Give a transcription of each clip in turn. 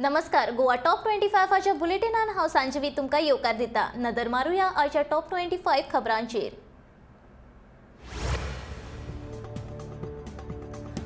नमस्कार, गोवा टॉप 25 बुलेटिनान हांव सांजवी तुमकां येवकार दिता. नदर मारुया आयच्या टॉप 25 खबरांचेर.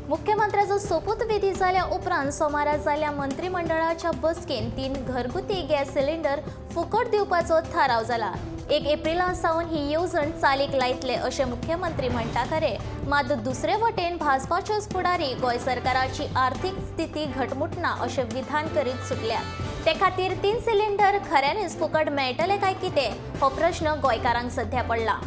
मुख्यमंत्र्याचो सोपूतविधी जाल्या उपरांत सोमारा जाल्ल्या मंत्रिमंडळाच्या बसकेन 3 घरगुती गॅस सिलिंडर फुकट दिवपाचो थाराव जाला. 1 एप्रिला सावन ही येवजण चालीक लायतले अशें मुख्यमंत्री म्हणटा खरें, मात दुसरे वटेन भाजपाचेच फुडारी गोंय सरकाराची आर्थिक स्थिती घटमूट ना अशें विधान करीत सुटल्यात. ते खातीर 3 सिलिंडर खऱ्यांनीच फुकट मेळटले काय कितें हो प्रश्न गोंयकारांक सध्या पडला.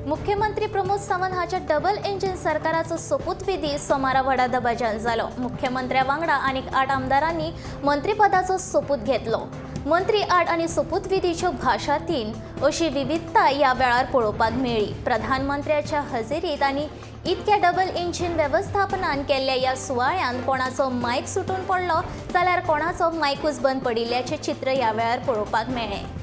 मुख्यमंत्री प्रमोद सावंत हाच्या डबल इंजिन सरकाराचो सोपूतविधी सोमारा व्हडा दबाज्यान जालो. मुख्यमंत्र्या वांगडा आनीक 8 आमदारांनी मंत्रीपदाचो सोपूत घेतलो. मंत्री 8 आनी सोपूतविधीच्यो भाशा 3 अशी विविधता ह्या वेळार पळोवपाक मेळ्ळी. प्रधानमंत्र्याच्या हजेरीत आनी इतक्या डबल इंजिन वेवस्थापनान केल्ल्या ह्या सुवाळ्यांत कोणाचो मायक सुटून पडलो जाल्यार कोणाचो मायकूच बंद पडिल्ल्याचें चित्र ह्या वेळार पळोवपाक मेळ्ळें.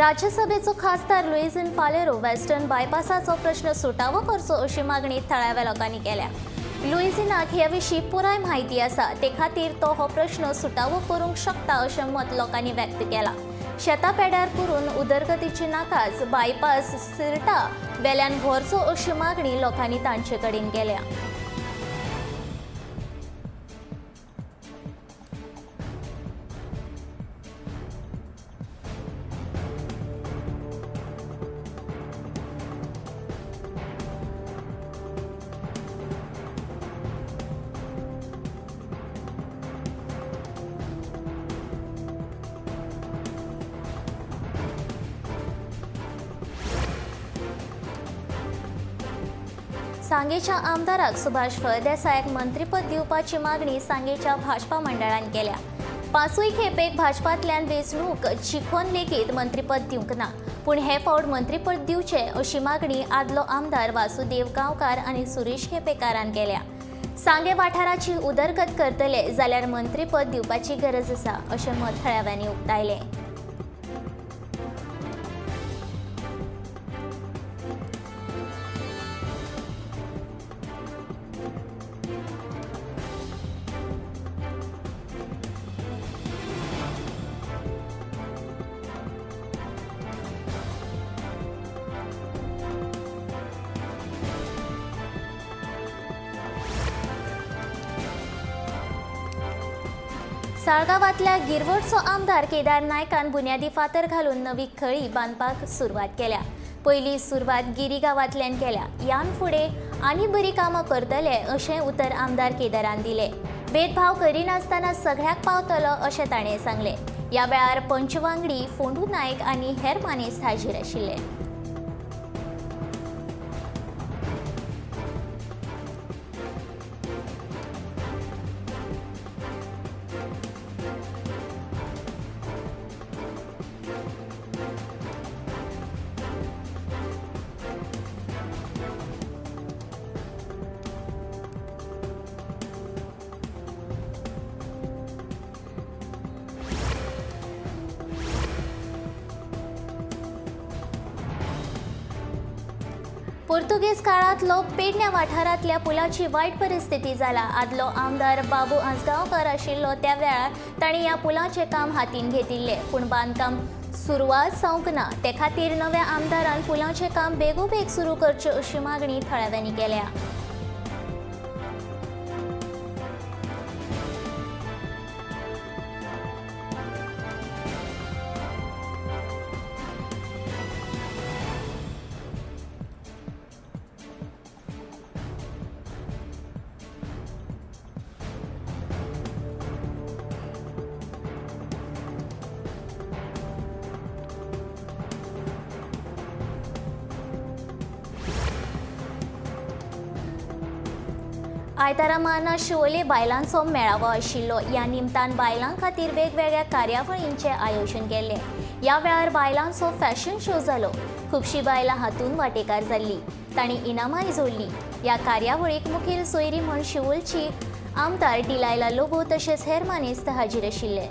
राज्यसभेचो खासदार लुईझिन फालेरो वेस्टर्न बायपासाचो प्रश्न सुटावो करचो अशी मागणी थळाव्या लोकांनी केल्या. लुईझिनाक हे विशीं पुराय म्हायती आसा, ते खातीर तो हो प्रश्न सुटावो करूंक शकता अशें मत लोकांनी व्यक्त केलां. शेतां पेड्यार करून उदरगतीची नाकाच बायपास सिरटा वेल्यान व्हरचो अशी मागणी लोकांनी तांचे कडेन केल्या. सांगेच्या आमदाराक सुभाष फळदेसायाक मंत्रीपद दिवपाची मागणी सांगेच्या भाजपा मंडळान केल्या. 5 खेपेक भाजपांतल्यान वेंचणूक जिखोवन लेगीत मंत्रीपद दिवंक ना, पूण हे फावट मंत्रीपद दिवचें अशी मागणी आदलो आमदार वासुदेव गांवकार आनी सुरेश केपेकारान केल्या. सांगे वाठाराची उदरगत करतले जाल्यार मंत्रीपद दिवपाची गरज आसा अशें मत थळाव्यांनी उक्तायलें. साळगांवांतल्या गिरवडचो आमदार केदार नायकान बुन्यादी फातर घालून नवी खळी बांदपाक सुरवात केल्या. पयली सुरवात गिरी गांवांतल्यान केल्या. ह्यान फुडें आनी बरी कामां करतले अशें उतर आमदार केदारान दिलें. भेदभाव करिनासतना सगळ्याक पावतलो अशें ताणें सांगलें. ह्या वेळार पंचवांगडी फोंडू नायक आनी हेर मानेस्त हाजीर आशिल्ले. पुर्तुगेज काळांतलो पेडण्या वाठारांतल्या पुलाची वायट परिस्थिती जाला. आदलो आमदार बाबू आजगांवकर आशिल्लो त्या वेळार तांणी ह्या पुलाचें काम हातीन घेतिल्लें, पूण बांदकाम सुरवात जावंक ना. ते खातीर नव्या आमदारान पुलाचें काम बेगोबेग सुरू करचें अशी मागणी थळाव्यांनी केल्या. आयतारा मार्ना शिवोले बायलांचो मेळावो आशिल्लो. ह्या निमतान बायलां खातीर वेगवेगळ्या कार्यावळींचें आयोजन केल्लें. ह्या वेळार बायलांचो फॅशन शो जालो. खुबशीं बायलां हातूंत वांटेकार जाल्लीं. तांणी इनामांय जोडलीं. ह्या कार्यावळीक मुखेल सोयरी म्हूण शिवोलची आमदार डिलायला लोबो तशेंच हेर मानेस्त हाजीर आशिल्ले.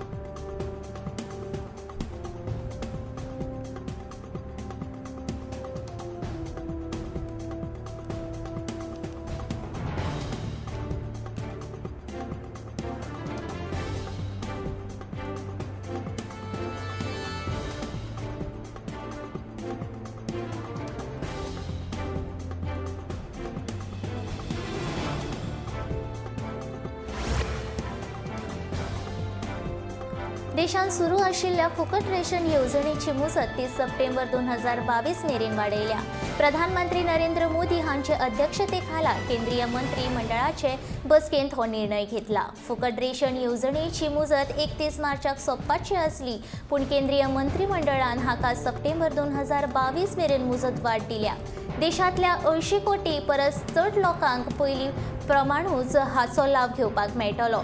देशांत सुरू आशिल्ल्या फुकट रेशन येवजणेची मुजत 30 सप्टेंबर 2022 मेरेन वाडयल्या. प्रधानमंत्री नरेंद्र मोदी हांचे अध्यक्षतेखाला केंद्रीय मंत्रिमंडळाचे बसकेंत हो निर्णय घेतला. फुकट रेशन येवजणेची मुजत 31 मार्चाक सोंपपाची आसली, पूण केंद्रीय मंत्रिमंडळान हाका सप्टेंबर 2022 मेरेन मुजत वाड दिल्या. देशांतल्या 80 कोटी परस चड लोकांक पयलीं प्रमाणूच हाचो लाव घेवपाक मेळटलो.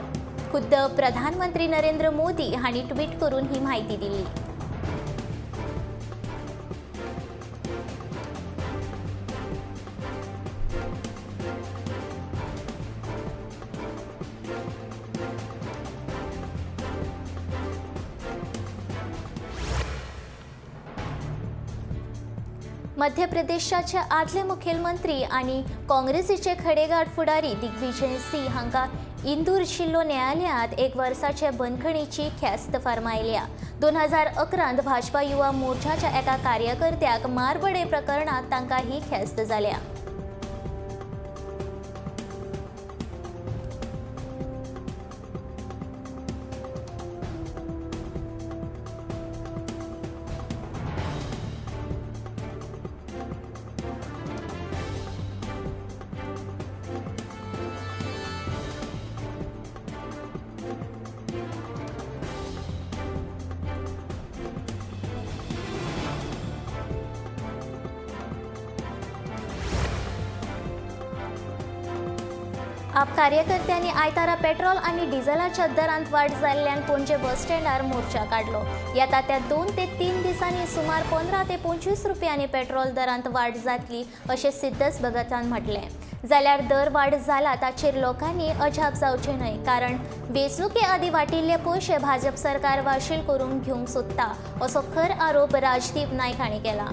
खुद्द प्रधानमंत्री नरेंद्र मोदी हांणी ट्वीट करून ही म्हायती दिली. मध्य प्रदेशाचे आदले मुखेलमंत्री आनी काँग्रेसीचे खडेगांठ फुडारी दिग्विजय सिंह हांकां इंदूर जिल्लो न्यायालयांत 1 वर्साचे बंदखणीची ख्यास्त फर्मायल्या. 2011 भाजपा युवा मोर्चाच्या एका कार्यकर्त्याक मारबडे प्रकरणांत तांकां ही ख्यास्त जाल्या. आप कार्यकर्त्यांनी आयतारा पेट्रोल आनी डिझलाच्या दरांत वाड जाल्ल्यान पणजे बस स्टँडार मोर्चा काडलो. येता त्या 2 ते 3 दिसांनी सुमार 15 ते 25 रुपयांनी पेट्रोल दरांत वाड जातली अशें सिद्धस भगतान म्हटलें. जाल्यार दर वाड जाला ताचेर लोकांनी अजाप जावचें न्हय, कारण वेंचणुके आदीं वाटिल्ले पयशे भाजप सरकार वाशील करूंक घेवंक सोदता असो खर आरोप राजदीप नायक हांणी केला.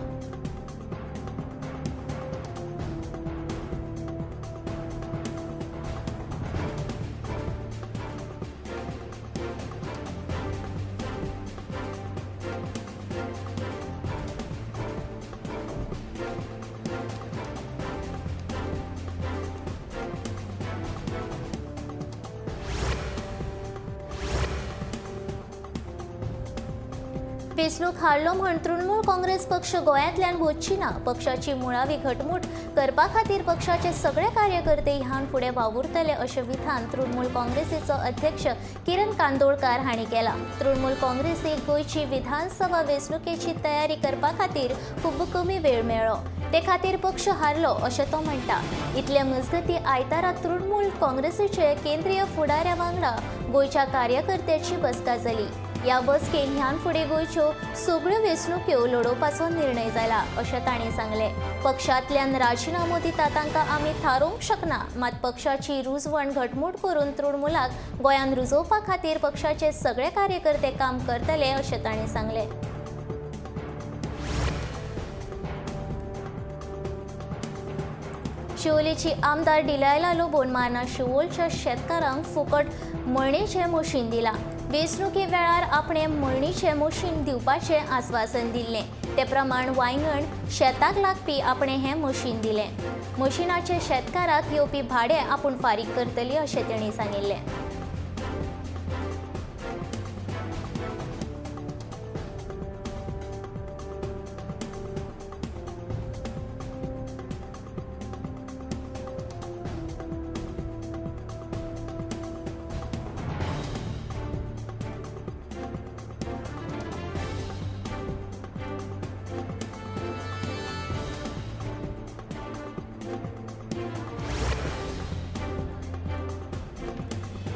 वेंचणूक हारलो म्हूण तृणमूल काँग्रेस पक्ष गोंयांतल्यान वचची ना. पक्षाची मुळावी घटमूट करपा खातीर पक्षाचे सगळे कार्यकर्ते ह्यान फुडें वावुरतले अशें विधान तृणमूल काँग्रेसीचो अध्यक्ष किरण कांदोळकार हांणी केलां. तृणमूल काँग्रेसीक गोंयची विधानसभा वेंचणुकेची तयारी करपा खातीर खूब कमी वेळ मेळ्ळो, ते खातीर पक्ष हारलो अशें तो म्हणटा. इतले मजगतीं आयतारा तृणमूल काँग्रेसीचे केंद्रीय फुडाऱ्या वांगडा गोंयच्या कार्यकर्त्याची बसका जाली. ह्या बसकेन ह्यान फुडें गोंयच्यो सगळ्यो वेंचणुक्यो लडोवपाचो निर्णय जाला अशें तांणी सांगलें. पक्षांतल्यान राजिनामो दिता तांकां आमी थारोवंक शकना, मात पक्षाची रुजवण घटमूट करून तृणमूलाक गोंयांत रुजोवपा खातीर पक्षाचे सगळे कार्यकर्ते काम करतले अशें तांणी सांगलें. शिवोलेची आमदार डिलायला लोबोन मार्ना शिवोलच्या शेतकारांक फुकट मळणेचें मशीन दिलां. वेंचणुके वेळार आपणें मळणीचें मशीन दिवपाचें आस्वासन दिल्लें, ते प्रमाण वांयगण शेताक लागपी आपणें हें मशीन दिलें. मशिनाचें शेतकाराक येवपी भाडें आपूण फारीक करतली अशें तांणी सांगिल्लें.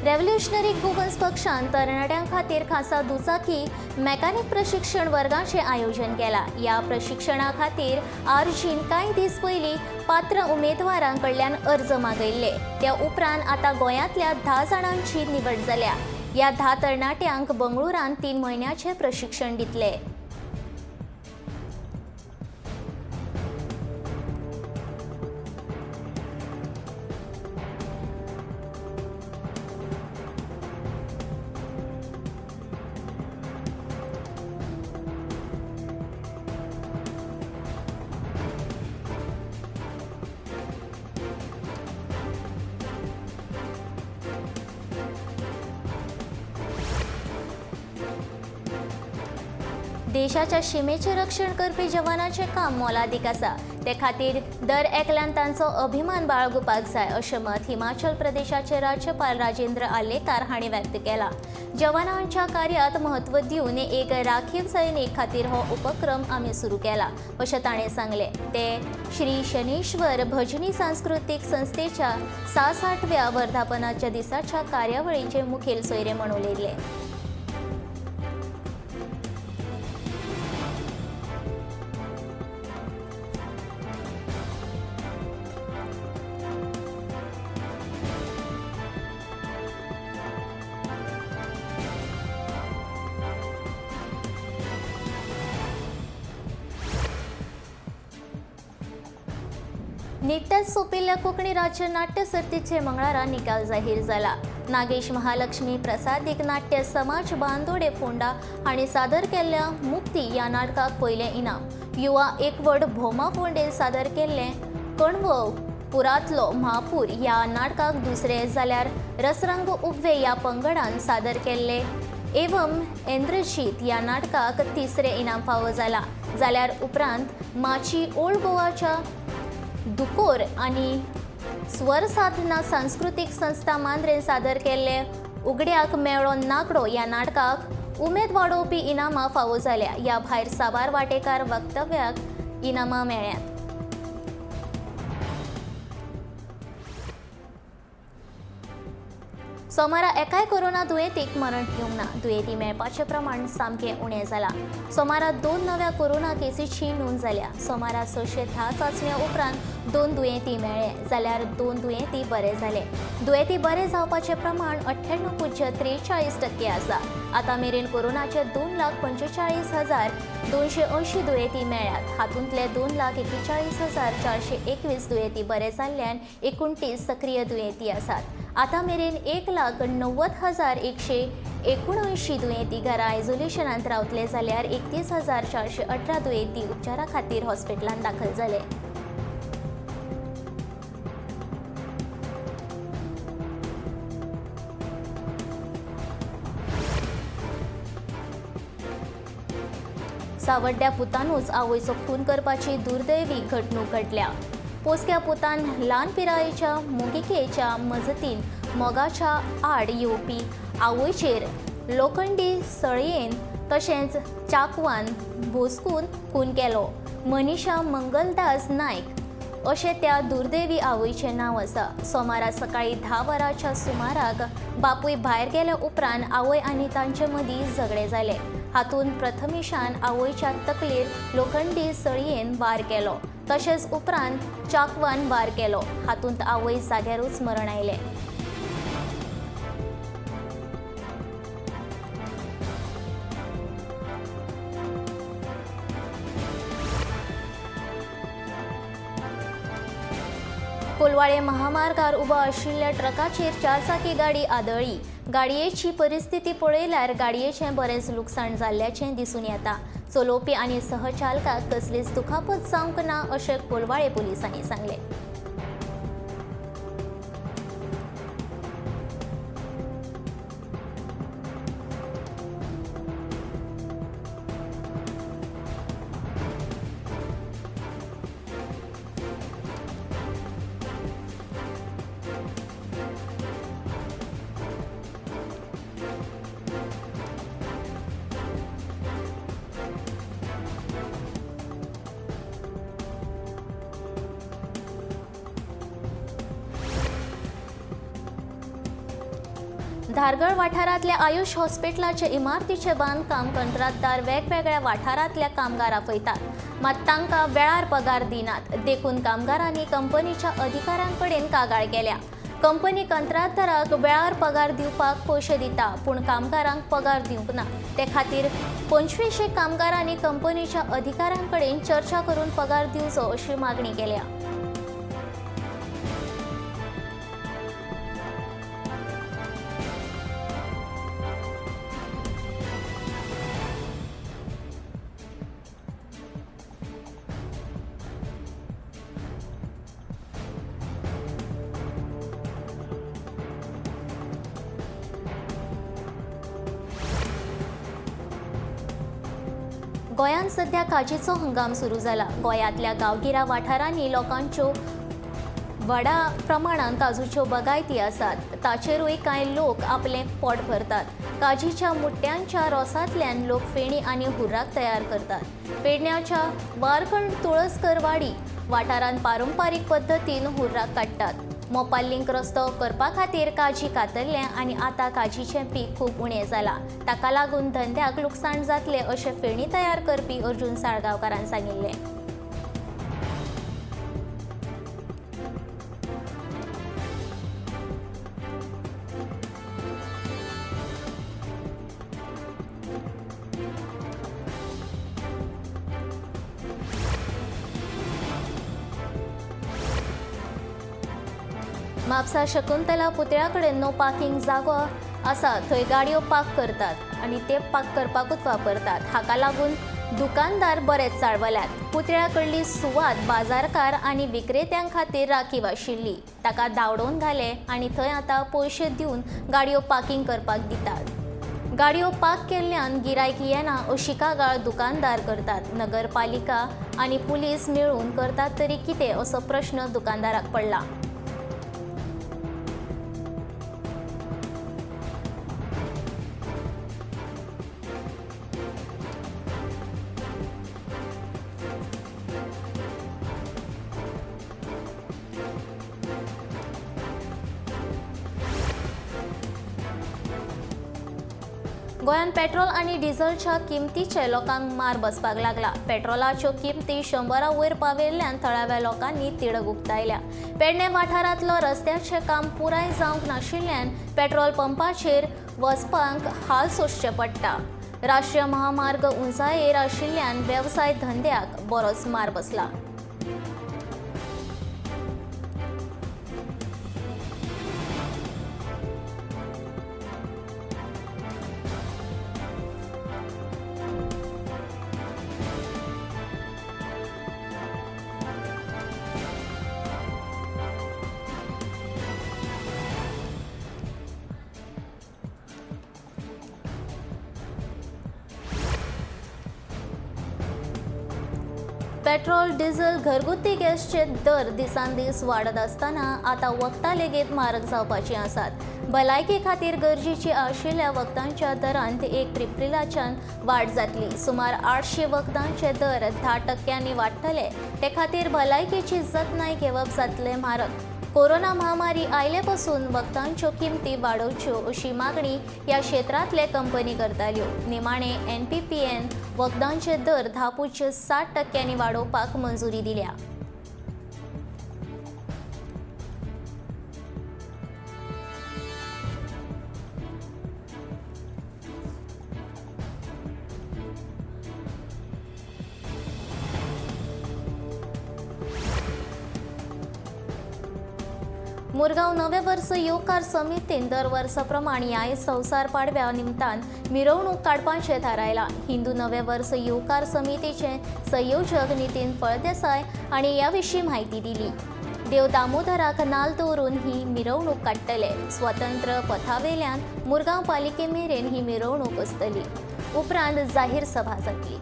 रेव्होल्युशनरी गोवन्स पक्षान तरणाट्यां खातीर खासा दुचाकी मेकॅनिक प्रशिक्षण वर्गाचें आयोजन केलां. ह्या प्रशिक्षणा खातीर आरजीन कांय दीस पयलीं पात्र उमेदवारां कडल्यान अर्ज मागयल्ले. त्या उपरांत आतां गोंयांतल्या 10 जाणांची निवड जाल्या. ह्या 10 तरणाट्यांक बंगळुरांत 3 म्हयन्याचें प्रशिक्षण दितले. देशाच्या शिमेचें रक्षण करपी जवानाचें काम मोलादीक आसा. ते खातीर दर एकल्यान तांचो अभिमान बाळगुपाक जाय अशें मत हिमाचल प्रदेशाचे राज्यपाल राजेंद्र आर्लेकार हांणी व्यक्त केलां. जवानांच्या कार्यात म्हत्व दिवन एक राखीव सैनीक खातीर हो उपक्रम आमी सुरू केला अशें ताणें सांगलें. ते श्री शनेश्वर भजनी सांस्कृतीक संस्थेच्या 66व्या वर्धापनाच्या दिसाच्या कार्यावळीचे मुखेल सोयरे म्हूण उलयले. निकत्याच सोंपिल्ल्या कोंकणी राज्य नाट्य सर्तीचे मंगळारा निकाल जाहीर जाला. नागेश महालक्ष्मी प्रसादीक नाट्य समाज बांदोडे फोंडा हांणी सादर केल्ल्या मुक्ती ह्या नाटकाक पयलें इनाम, युवा एकवट भोमा फोंडेन सादर केल्लें कणवव पुरांतलो म्हापूर ह्या नाटकाक दुसरें, जाल्यार रसरंग उब्वे ह्या पंगडान सादर केल्लें एवम इंद्रजीत ह्या नाटकाक तिसरें इनाम फावो जाला. जाल्यार उपरांत माची ओल्ड गोवाच्या दुकोर आनी स्वरसाधना सांस्कृतीक संस्था मांद्रेन सादर केल्ले उगड्याक मेळ्ळो नाकडो ह्या नाटकाक उमेद वाडोवपी इनामां फावो जाल्या. ह्या भायर साबार वाटेकार वक्तव्याक इनामां मेळ्ळ्यांत. सोमारा एकाय कोरोना दुयेंतीक मरण येवंक ना. दुयेंती मेळपाचें प्रमाण सामकें उणें जालां. सोमारा 2 नव्या कोरोना केसीची नोंद जाल्या. सोमारा 610 चांचण्या उपरांत 2 दुयेंती मेळ्ळे, जाल्यार 2 दुयेंती बरे जाले. दुयेंती बरे जावपाचें प्रमाण 98.43% आसा. आतां मेरेन कोरोनाचे 2,45,280 दुयेंती मेळ्ळ्यात. हातूंतले 2,41,421 दुयेंती बरे जाल्ल्यान 29 सक्रीय दुयेंती आसात. आतां मेरेन 1,90,179 दुयेंती घरा आयसोलेशनांत रावतले, जाल्यार 31,418 दुयेंती उपचारा खातीर हॉस्पिटलांत दाखल जाले. सावड्ड्या पुतानूच आवयचो खून करपाची दुर्दैवी घडणूक घडल्या. पोसक्या पुतान ल्हान पिरायेच्या मोगिकेच्या मजतीन मोगाच्या आड येवपी आवयचेर लोखंडी सळयेन तशेंच चाकवान भोसकून खून केलो. मनीषा मंगलदास नायक अशें त्या दुर्दैवी आवयचें नांव आसा. सोमारा सकाळीं 10 वरांच्या सुमाराक बापूय भायर गेल्या उपरांत आवय आनी तांचे मदीं झगडें जालें. हातूंत प्रथमेशान आवयच्या तकलेर लोखंडी सळयेन वार केलो, तशेंच उपरांत चाकवान वार केलो. हातूंत आवय जाग्यारूच मरण आयलें. कोलवाळे महामार्गार उबो आशिल्ल्या ट्रकाचेर 4 चाकी गाडी आदळ्ळी. गाडयेची परिस्थिती पळयल्यार गाडयेचें बरेंच लुकसाण जाल्ल्याचें दिसून येता. चलोवपी आनी सहचालकाक कसलीच दुखापत जावंक ना अशें कोलवाळे पुलिसांनी सांगलें. धारगळ वाठारांतल्या आयुष हॉस्पिटलाचे इमारतीचें बांदकाम कंत्राटदार वेगवेगळ्या वाठारांतल्या कामगार आपयतात, मात तांकां वेळार पगार दिनात. देखून कामगारांनी कंपनीच्या अधिकाऱ्यां कडेन कागाळ केल्या. कंपनी कंत्राटदाराक वेळार पगार दिवपाक पयशे दिता, पूण कामगारांक पगार दिवंक ना. ते खातीर 25 कामगारांनी कंपनीच्या अधिकाऱ्यां कडेन चर्चा करून पगार दिवचो अशी मागणी केल्या. गोंयांत सध्या काजीचो हंगाम सुरू जाला. गोंयांतल्या गांवगिऱ्या वाठारांनी लोकांच्यो व्हडा प्रमाणान काजूच्यो बागायती आसात. ताचेरूय कांय लोक आपलें पोट भरतात. काजीच्या मुट्ट्यांच्या रोसांतल्यान लोक फेणी आनी हुर्राक तयार करतात. पेडण्याच्या वारखंड तुळसकरवाडी वाठारांत पारंपारीक पद्दतीन हुर्राक काडटात. मोपा लिंक रस्तो करपा खातीर काजी कातरले आनी आतां काजीचें पीक खूब उणें जालां. ताका लागून धंद्याक लुकसाण जातलें अशें फेणी तयार करपी अर्जुन साळगांवकारान सांगिल्लें. म्हापसा शकुंतला पुतळ्या कडेन नो पार्किंग जागो आसा, थंय गाडयो पार्क करतात आनी ते पार्क करपाकूच वापरतात. हाका लागून दुकानदार बरेच चाळवल्यात. पुतळ्या कडली सुवात बाजारकार आनी विक्रेत्यां खातीर राखीव आशिल्ली, ताका धांवडोवन घाले आनी थंय आतां पयशे दिवन गाडयो पार्किंग करपाक दितात. गाडयो पार्क केल्ल्यान गिरायक येना अशी कागाळ दुकानदार करतात. नगरपालिका आनी पुलीस मेळून करतात तरी कितें असो प्रश्न दुकानदाराक पडला. गोंयांत पेट्रोल आनी डिझलच्या किमतीचे लोकांक मार बसपाक लागला. पेट्रोलाच्यो किमती 100 वयर पाविल्ल्यान थळाव्या लोकांनी तिडक उक्तायल्या. पेडणे वाठारांतलो रस्त्याचें काम पुराय जावंक नाशिल्ल्यान पेट्रोल पंपाचेर वचपाक हाल सोंसचे पडटा. राष्ट्रीय महामार्ग उंचायेर आशिल्ल्यान वेवसाय धंद्याक बरोच मार बसला. पेट्रोल डिझल घरगुती गॅसचे दर दिसान दीस वाडत आसतना आतां वखदां लेगीत म्हारग जावपाचीं आसात. भलायके खातीर गरजेची आशिल्ल्या वखदांच्या दरांत 1 एप्रिलाच्यान वाड जातली. सुमार 800 वखदांचे दर 10% वाडटले. ते खातीर भलायकेची जतनाय घेवप जातलें म्हारग. कोरोना महामारी आयले पसून वखदांच्यो किमती वाडोवच्यो अशी मागणी ह्या क्षेत्रांतले कंपनी करताल्यो. निमाणे NPPN वखदांचे दर 10.7% वाडोवपाक मंजुरी दिल्या. मुरगांव नवे वर्स येवकार समितीन दर वर्सा प्रमाण ह्याय संवसार पाडव्या निमतान मिरवणूक काडपाचें थारायलां. हिंदू नवे वर्स येवकार समितीचे संयोजक नितीन फळदेसाय हांणी ह्या विशीं म्हायती दिली. देव दामोदराक नाल दवरून ही मिरवणूक काडटले. स्वतंत्र पथावेल्यान मुरगांव पालिके मेरेन ही मिरवणूक आसतली. उपरांत जाहीर सभा जातली.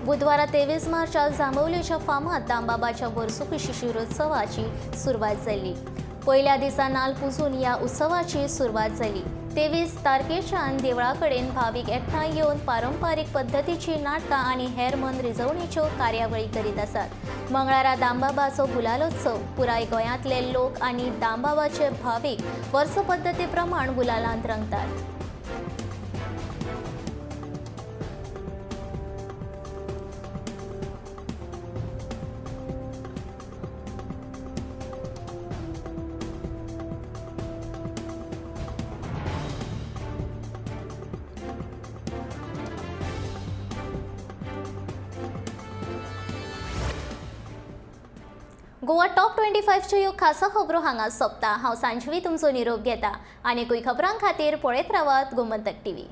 बुधवारा 23 मार्चाक जांबावलेच्या फामाद दामबाबाच्या वर्सुकी शिशिरोत्सवाची सुरवात जाली. पयल्या दिसा नाल पुजून ह्या उत्सवाची सुरवात जाली. 23 तारखेच्यान देवळा कडेन भावीक एकठांय येवन पारंपारीक पद्दतीची नाटकां आनी हेर मन रिजवणेच्यो कार्यावळी करीत आसात. मंगळारा दामबाबाचो गुलालोत्सव. पुराय गोंयांतले लोक आनी दामबाबाचे भावीक वर्स पद्दती प्रमाण गुलालांत रंगतात. गोवा टॉप 25च्यो ह्यो खासा खबरो हांगा सोंपता. हांव सांजवी तुमचो निरोप घेता. आनीकूय खबरां खातीर पळयत रावात गोमंतक टीव्ही.